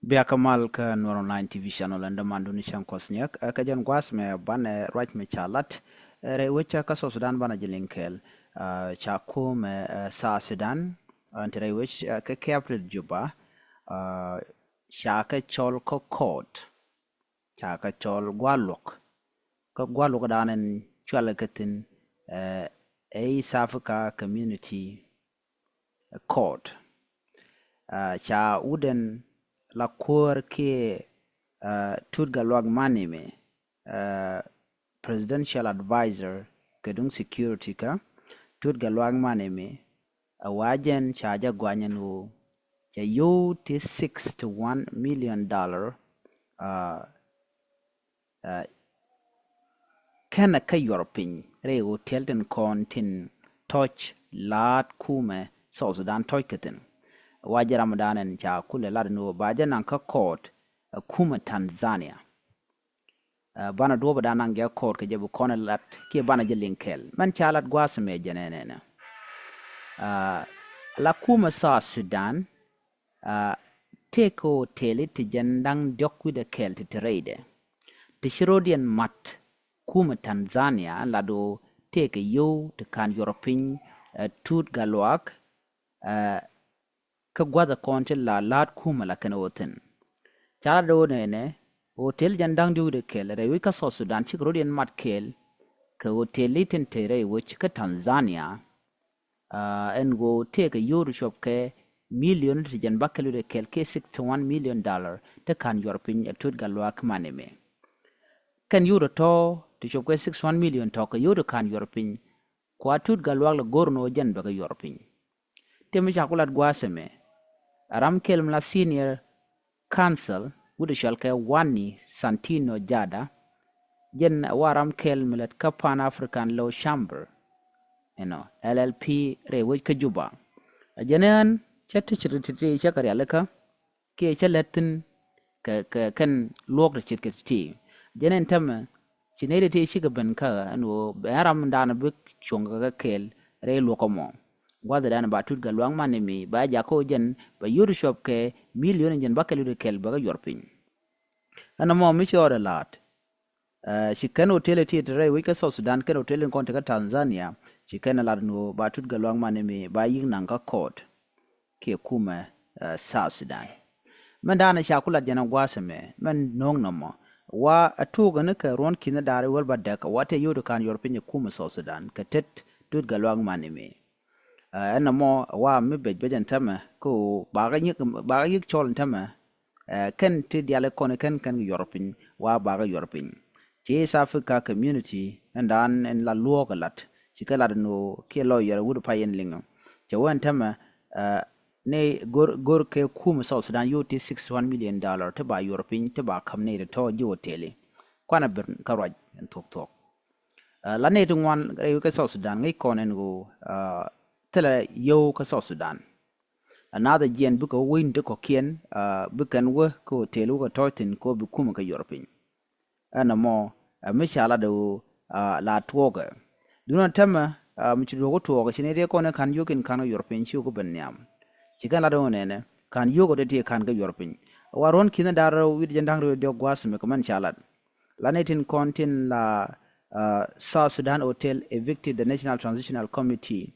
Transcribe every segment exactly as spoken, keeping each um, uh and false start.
Bia kä mal kä Nuer Online T V channel ɛn däman duni cäŋ kuɔth niɛk. Ɛ, kä jɛn gua̱a̱th mɛ banɛ ruac mɛ ca lat, ɛ, rɛy wec kä South Sudan banɛ jɛ liŋ kɛɛl. Ɛ, ca kumɛ, ɛ, South Sudan, ɛ, ti rɛy wec, ɛ, kä capital Juba, ɛ, ca kɛ cɔl kä court, ca kɛ cɔl gua̱a̱ luɔk. Kä gua̱a̱ luɔk dan ɛn cualɛ kä thi̱n, ɛ, East Africa Community Court. Ɛ, ca wut ɛn la kuäär kiɛ, ɛ, Tut Gatluak Maneme, ɛ, presidential advisor kɛ duŋ security kä Tut Gatluak Maneme, ɛ, wa jɛn ca jɛ guany ɛn ɣöö cɛ yio̱w ti six to one million dollar, ɛ, ɛ, kɛnɛ kä yuɔr piny rɛy hotel tin kɔn tin tɔc la̱a̱t kumɛ South Sudan tɔc kä thi̱n. Wa jɛ ram dan ɛn ca kulɛ lat ni wä ba jɛ naŋ kä court, ɛ, kumɛ Tanzania. Ɛ, banɛ duɔ̱ɔ̱p dan naŋ jɛ court kɛ jɛ bi kɔn lat kiɛ banɛ jɛ liŋ kɛɛl. Mɛn ca lat gua̱a̱th mɛ jɛ nɛnɛ nɛ. Ɛ, la kumɛ South Sudan, ɛ, tëëkɛ hotel ti jɛn da̱ŋ diɔ̱k wi̱cdɛ kɛɛl ti te rɛydɛ. Ti ci ro̱diɛn mat kumɛ Tanzania ɛn lat ɣöö tëëkɛ yio̱w ti ka̱n yuɔr piny, ɛ, Tut Gatluak, ɛ, kä gua̱thɛ kɔn ti la la̱a̱t kumɛ la kɛn ɣöö thi̱n. Ca lat ɣöö nɛnɛ hotel jɛn da̱ŋ diɔ̱k wi̱cdɛ kɛɛl rɛy wec kä South Sudan cikɛ ro̱diɛn mat kɛɛl kɛ hotel tin te rɛy wec kä Tanzania. Ɛ, ɛn ɣöö tëëkɛ yio̱w ti cuɔp kɛ million ti jɛn bakɛl wi̱cdɛ kɛɛl kiɛ six to one million dollar ti ka̱n yuɔr piny ɛ Tut Gatluak Maneme. Kɛn yio̱w ti tɔ̱ ti cuɔp kɛ six one million tɔ̱ kɛ yio̱w ti ka̱n yuɔr piny. Kua Tut Gatluak lɛ go̱r ni ɣöö jɛn bɛ kɛ yuɔr piny. Tëë mi ca ku lat gua̱a̱th ɛmɛ, ɛ ram kɛl mi la senior counsel wut ɛ cɔal kɛ Wani Santino Jada. Jɛn ɛ wa ram kɛl mi lät kä Pan African Law Chamber, you know, L L P, rɛy wec kä Juba. Ɛ jɛn ɛn cä ti ci ri ti ti cä kɛ rialikä kiɛ cä lät thi̱n kɛ, kɛ kɛn luɔ̱k ti ce̱tkɛ ti ti. Jɛn ɛn tämɛ ci nɛy ti ti cikɛ ben kä ɛn ɣöö bɛ ɛn ram dan bi cuɔ̱ŋ kɛ kɛ kɛɛl rɛy luɔ̱k ɛmɔ. Gua̱thdan ba Tut Gatluak Maneme ba jakä ɣöö jɛn bɛ yio̱w ti cuɔp kɛ million jɛn bakɛl wi̱cdɛ kɛɛl bɛ kɛ yuɔr piny. Ɛn ɛmɔ mi ci ɣɔt ɛ la̱a̱t, ɛ, ci kɛn hotel ti te rɛy wec kä South Sudan kɛn hotel in kɔn te kä Tanzania, ci kɛn ɛ lat ni ɣöö ba Tut Gatluak Maneme ba yi̱k naŋ kä court kiɛ kumɛ, ɛ, South Sudan. Mɛn da̱a̱n ɛ ca ku lat jɛn ɛ gua̱a̱th ɛmɛ mɛn no̱o̱ŋ nɔmɔ. Wa ɛ tuuk ɛn kɛ ruɔ̱n ki̱n da̱a̱r wäl ba däk wa tëë yio̱w ti ka̱n yuɔr piny ɛ kumɛ South Sudan kɛ tet Tut Gatluak Maneme. Ɛ, ɛn nɔmɔ wa mi bec bec ɛn tämɛ kä ɣöö bakɛ yi̱k, bakɛ yi̱k cɔl ɛn tämɛ, ɛ, kɛn ti diaal kɔn kɛn kɛn kɛ yuɔr piny wa bakɛ yuɔr piny. Ci East Africa Community ɛn da̱a̱n ɛn la luɔ̱ɔ̱k ɛ lat ci kɛ lat ɛn ɣöö kiɛ lawyer wut pay ɛn liŋä. Cɛ wee ɛn tämɛ, ɛ, ni go̱r, go̱r kɛ kumɛ South Sudan yio̱w ti six one million dollar ti ba yuɔr piny ti ba käm ni ti tɔ̱ ji̱ hotel i̱. Kuanɛ ben kä ruac ɛn thuɔ̱k thuɔ̱k. Ɛ, la nɛy ti ŋuan rɛy wec kä South Sudan ŋäc kɔn ɛn ɣöö, ɛ, thilɛ yio̱w kä South Sudan. Ɛ, naath ɛ jiɛn bikɛ wä wi̱i̱ni ti kɔ̱kiɛn, ɛ, bi kɛn wä kä hotel wä kɛ tɔ̱ɔ̱c thi̱n kɛ ɣöö bi kumɛ kɛ yuɔr piny. Ɛn ɛmɔ, ɛ, mi ca lat ɛ ɣöö, ɛ, la tuɔɔkɛ. Duundɛ tämɛ, ɛ, mi ci duɔ̱ɔ̱k wä tuɔɔkɛ ci nɛy ti kɔn ɛ ka̱n yio̱w in ka̱n kɛ yuɔr piny ci wä kä ben nhiam. Ci kɛn lat ɛ ɣöö nɛnɛ ka̱n yio̱w kɛ ti ti ka̱n kɛ yuɔr piny. Wa ruɔ̱n ki̱n da̱r wi̱cdɛ jɛn da̱ŋ rɛw diɔ̱k gua̱a̱th mi kɛ mɛn ca lat. La nɛy tin kɔn tin la, ɛ, South Sudan Hotel evicted the National Transitional Committee.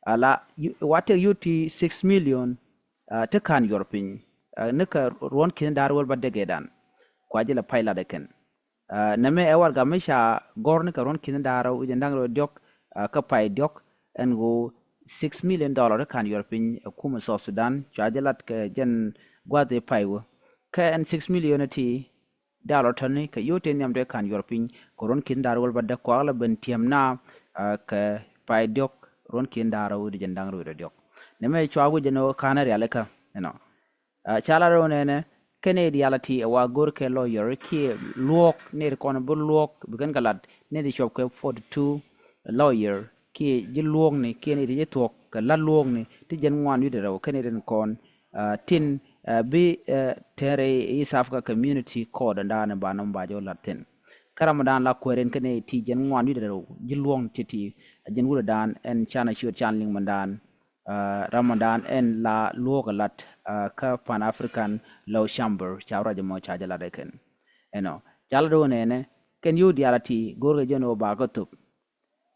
Ala, yu-, wa tëk yio̱w ti six million, ɛ, ti ka̱n yuɔr piny, ɛ, ni kɛ ruɔ̱n ki̱n da̱r wäl ba däk ëëdan. Kua jɛ lɛ pay lat ɛ kɛn. Ɛ, nɛmɛ ɛ warɛga mi ca gɔ̱r ni kɛ ruɔ̱n ki̱n da̱r wi̱cdɛ jɛn da̱ŋ rɛw diɔ̱k, ɛ, kä pay diɔ̱k ɛn ɣöö six million dollar ti ka̱n yuɔr piny ɛ kumɛ South Sudan cua jɛ lat kɛ jɛn gua̱a̱th ëë pay wä. Kä ɛn six million ti da̱r lɔ tɔ̱ni kɛ yio̱w tëë nhiam tëë ka̱n yuɔr piny kɛ ruɔ̱n ki̱n da̱r wäl ba däk kuak lɛ ben ti̱em na, ɛ, kɛ pay diɔ̱k ruɔ̱n ki̱n da̱r wi̱cdɛ jɛn da̱ŋ rɛw diɔ̱k. Nɛmɛ cua wi̱c ɛn ɣöö ka̱n ɛ rialikä, you know. Ɛ, ca lat ɛ ɣöö nɛnɛ kɛn nɛy diaal a ti ɛ wa go̱r kɛ lawyer kiɛ luɔ̱ɔ̱k nɛy ti kɔn bi luɔ̱ɔ̱k bi kɛn kɛ lat nɛy ti cuɔp kɛ forty two lawyer kiɛ ji̱ luɔ̱ɔ̱kni kiɛ nɛy ti ji̱ thuɔ̱k kɛ la̱t luɔ̱ɔ̱kni ti jɛn ŋuan wi̱cdɛ rɛw kɛn nɛy tin kɔn, ɛ, tin, ɛ, bi, ɛ, tɛn rɛy East Africa Community Court ɛn da̱a̱n ba nɔm ba jɛ wä la̱t thi̱n. Kä ram dan la kuäär in kɛn nɛy ti jɛn ŋuan wi̱cdɛ rɛw ji̱ luɔ̱ɔ̱kni ti ti, ɛ, jɛn wut ɛ da̱a̱n ɛn canɛ ciöt can liŋ mɛn da̱a̱n. Ramadan ɛn la luɔk lat kä Pan African Law Chamber ca ruac mɔ ca jɛ lat ɛ kɛn. Ɛnɔ ca lat wä nɛnɛ kɛn yio̱w diaal a ti go̱rkɛ jɛn wä bakä thop.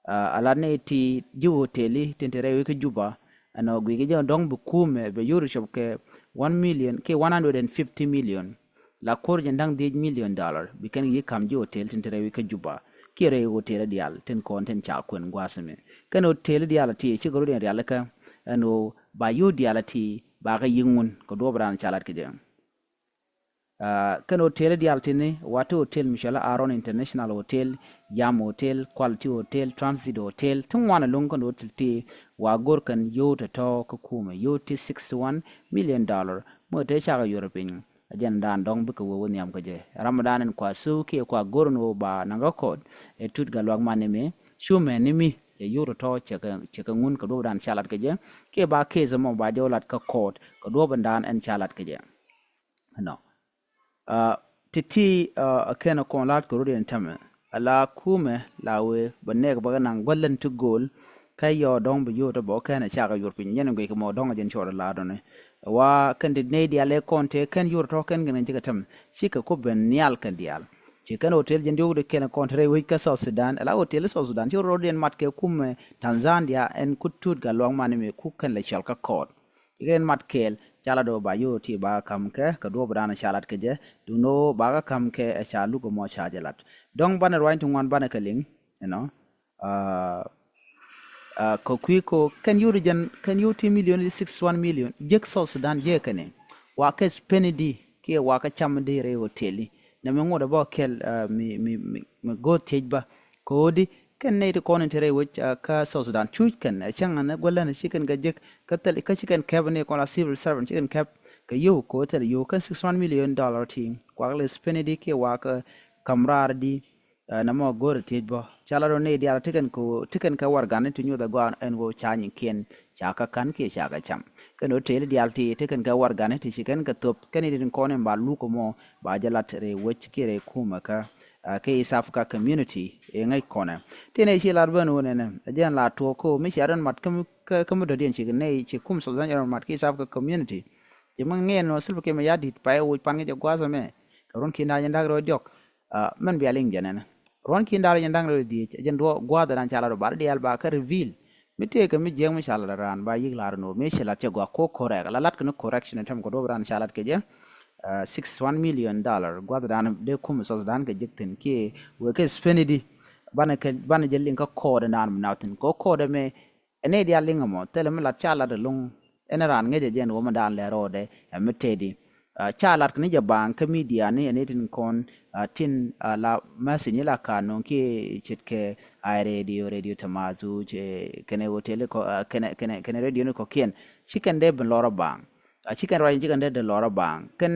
A lat ni ti ji̱ hoteli tin te rɛy wec kä Juba. Ɛnɔ guic kɛ jɛ dɔ̱ŋ bi kumɛ bɛ yio̱w cop kɛ one million kiɛ one hundred and fifty million. La kuɔr jɛ da̱ŋ dhiec million dollar bi kɛn yi̱ kam ji̱ hotel tin te rɛy wec kä Juba kiɛ rɛy hotel diaal tin kɔn tin ca kuɛn gua̱a̱th mi. Kɛn hotel diaal a ti cikɛ rot in rialikä ɛn ɣöö ba yio̱w diaal a ti ba kɛ yi̱ ŋun kɛ duɔ̱ɔ̱p raan ca lat kɛ jɛ. Kɛn hotel diaal tini wa ti hotel mi cɔl Aaron International Hotel, Yam Hotel, Quality Hotel, Transit Hotel, ti ŋuan ɛlɔ̱ŋ kɛn hotel ti wa go̱r kɛn yio̱w tɔ̱tɔ̱ kä kumɛ yio̱w ti sixty one million dollar. Mɔ te cakɛ yuɔr piny a jɛn daan dɔ̱ŋ bikɛ wee wä nhiam kä jɛ. Ramadan in kua su kiɛ kua go̱r in wä ba naŋ kä kɔɔt ɛ tut Gatluak Mani mi cumɛ ni mi cɛ yio̱w tɔ̱tɔ̱ cɛ kɛ ŋun kɛ duɔ̱ɔ̱p daan ca lat kä jɛ kiɛ ba case mɔ ba jɛ wä lat kä kɔɔt kɛ duɔ̱ɔ̱p in daan ɛn ca lat kä jɛ. Ɛnɔ ti ti ɛ kɛn kɔn la̱t kɛ rut in tämɛ ala kumɛ la wee bɛ nɛɛk bɛ kɛ naŋ gua̱l län ti go̱o̱l. Kä yɔ dɔ̱ŋ bɛ yio̱w tɔ bɛ wä kɛn ɛ cakɛ yuɔr piny nyɛn guic kɛ mɔ dɔ̱ŋ ɛ jɛn cuɔt la dɔ̱ni. Wa kɛn ti nɛy diaal ɛ kɔn tëë kɛn yio̱w tɔ kɛn kɛn cikɛ tämɛ cikɛ ku ben nhial kɛn diaal. Ci kɛn hotel jɛn diɔ̱k di kɛn kɔn te rɛy wec kä South Sudan ala hotel South Sudan ci rot in mat kɛ kumɛ Tanzania ɛn ku tut Gatluak Mani mi ku kɛn lɛ cɔl kä kɔɔt. Ci kɛn mat kɛɛl ca lat ɣöö ba yio̱w ti ba ka̱m kɛ kɛ duɔ̱ɔ̱p dan ca lat kɛ jɛ duno ba kä ka̱m kɛ ɛ ca luk mɔ ca jɛ lat. Dɔ̱ŋ banɛ ruany ti ŋuan banɛ kɛ liŋ. Ɛnɔ kɛ kui̱ ko kɛn yio̱w ti jɛn kɛn yio̱w ti million sixty one million jek South Sudan jek kɛn i̱ wa kɛ spend di kiɛ wa kɛ cam di rɛy hotel i̱ nɛ mi ŋot ɛ bä kɛl mi mi mi go̱o̱th thiec bä. Kɛ ɣöö di kɛn nɛy ti kɔn in te rɛy wec kä South Sudan cuc kɛn ɛ cäŋ ɛn ɛ guäl län ci kɛn kɛ jek kä thil kä ci kɛn kɛp ni kɔn la civil servant ci kɛn kɛp kɛ yio̱w kɛ ɣöö thil yio̱w kɛn sixty one million dollar ti kuak lɛ spend di kiɛ wa kɛ ka̱m raar di. Nɛ mɔ go̱r ɛ thiec bä ca la rɔ nɛy diaal ti kɛn kɛ wargani ti nyuɔth ɛ gɔaa ɛn ɣöö ca nyikiɛn ca kä ka̱n kiɛ ca kä cam. Kɛn ɣöö tëëli diaal ti ti kɛn kɛ wargani ti ci kɛn kɛ thop kɛn itin kɔn in ba luk mɔ ba jɛ lat rɛy wec kiɛ rɛy kumɛ kä kɛ East Africa Community ɛ ŋäc kɔnɛ. Ti nɛ ci lat bän wun ɛnɛ ɛ jɛn la tuɔɔk kä mi cia rɛn mat kä mi dɔ̱diɛn ci nɛ ci kum South Sudan jɛ rɛn mat kä East Africa Community. Ci mi ŋiɛn nɔ Salva Kiir Mayardit pay woc pan kä jɛ gua̱a̱th ɛmɛ kɛ ruɔ̱n ki̱n da̱a̱ jɛ da̱k rɔ diɔ̱k. Mɛn bia liŋ jɛn ɛnɛ ruɔ̱n ki̱n da̱a̱ rɔ jɛ da̱k rɔ diëc ɛ jɛn gua̱a̱th ɛdan ca lat rɔ bar diaal ba kä reveal. Mi tëëkɛ mi jiäk mi ca lat raan ba yi̱k lar ni wä mi ci lat cɛ gɔaa ko correct la lat kɛ ni correction ɛ tɛm kɛ duɔ̱p raan ca lat kɛ jɛ. Six one million dollar gua̱th dan dee kum South Sudan kɛ jek thi̱n kiɛ wee kɛ spend di. Banɛ kɛ banɛ jɛ liŋ kä kɔɔdɛ naan mi nath thi̱n kɛ kɔɔdɛ mɛ. Ɛn nɛy diaal liŋ ɛmɔ thilɛ mi lat ca lat ɛlɔ̱ŋ. Ɛn raan ŋäcɛ jɛn wä mi daan lɛ rɔɔdɛ ɛ mi tëëdi. Ca lat kɛ ni jɛ baaŋ kä media ni ɛn nɛy tin kɔn tin la message ni la ka nöŋ kiɛ ce̱tkɛ. Ay radio radio tamazu cɛ kɛnɛ hotel kɔ kɛnɛ kɛnɛ kɛnɛ radio ni kɔkiɛn. Ci kɛn dee ben lɔrɔ baaŋ. A ci kɛn ruac ci kɛn dee dee lɔrɔ baaŋ kɛn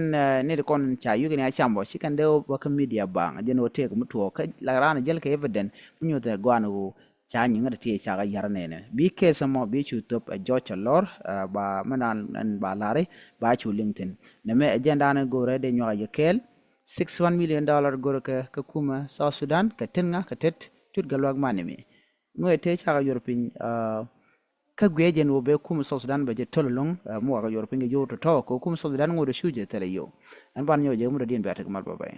nɛy ti kɔn ca yuk ni a cambɔ ci kɛn dee wä kä media baaŋ jɛn wä tëëk mi tuɔɔk kä la raan jäl kɛ evident mi nyuth ɛ gɔan wä. Ca nyiŋä ti ti cakɛ yar nɛnɛ bi case mɔ bi cu thop ɛ jɔc cɛ lɔr. Ba mɛ naan ɛn ba lari ba cu liŋ thi̱n. Nɛmɛ ɛ jɛn daanɛ go̱rɛ dee nyuak ɛ jɛ kɛɛl. Six one million dollar go̱rɛ kɛ kä kumɛ South Sudan kɛ tet ŋa kɛ tet tut Gatluak Mani mi. Ŋuɛ tëë cakɛ yuɔr piny. Kä guiɛ jɛn wä bɛ kumɛ South Sudan bɛ jɛ töl ɛlɔ̱ŋ. Mi wakɛ yuɔr piny kɛ yio̱w tɔ̱tɔ̱ kɛ kumɛ South Sudan ŋuɔ̱t ɛ cu jɛ thilɛ yio̱w. Ɛn ban nyɔk jɛ mi dɔ̱diɛn bia tek mal bä bä.